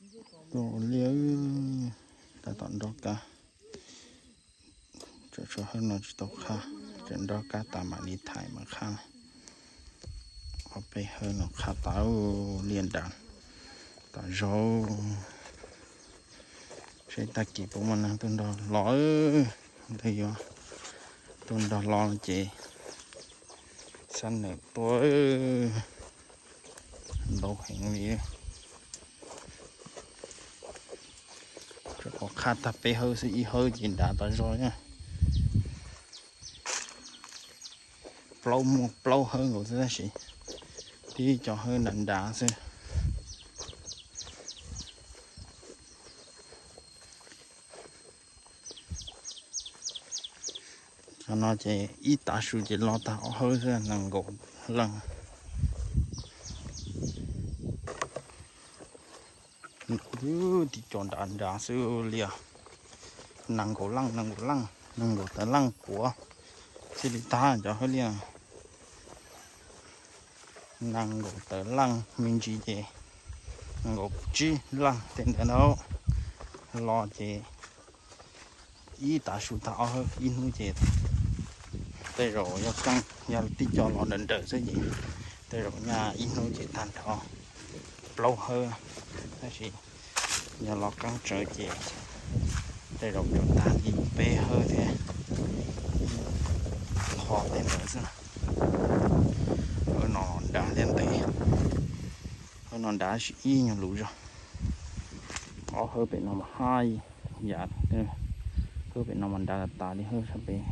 Tuaj ua liaj, tab tom nrog kab, tseem tshuav hawb no tsis tau qhab, tseem nrog kab tas mam li thaiv mam qhab. Ob peb hawb no qhab tas, liaj nrad tas zog. Seb tag kis puas muaj neeg tuaj nrog los, twb yuav tuaj nrog los ces xab nawm tuaj ntau heev li. Qhov qhab tag peb hawb xwb, ib hawb ces nrad tas zog na. Plaub muaj plaub hawb nkaus xwb tab sis tib co hawb nrad nrad xwb. Qhov no ces ib tav su ces lo tag ob hawb xwb, nees nkaum leej. Nkaum twb tib co nrad nrad xwb li os. Nees nkaum leej, nees nkaum leej, nees nkaum tawm leej puav thiaj li tag cov hawb liaj. Nees nkaum tawm leej me ntsis ces nees nkaum tsib leej tej ntawd na. Lo ces ib tav su tag ob hawb, ib hnub ces tej zaum yog keeb, yog tib co los nrawm nrawm xwb ces tej zaum nyaj ib hnub ces tag nrho plaub hawb. Tab sis yog los qeeb tsawv ces tej zaum tsuas tag li peb hawb thiab, qho tej ntawd xwb. Hawb no nrad thiab ntev, hawb no nrad ib nyuag lus zog. Ob hawb pem no mas haj yam, hawb pem no mas nrad tas li hawb sab pem.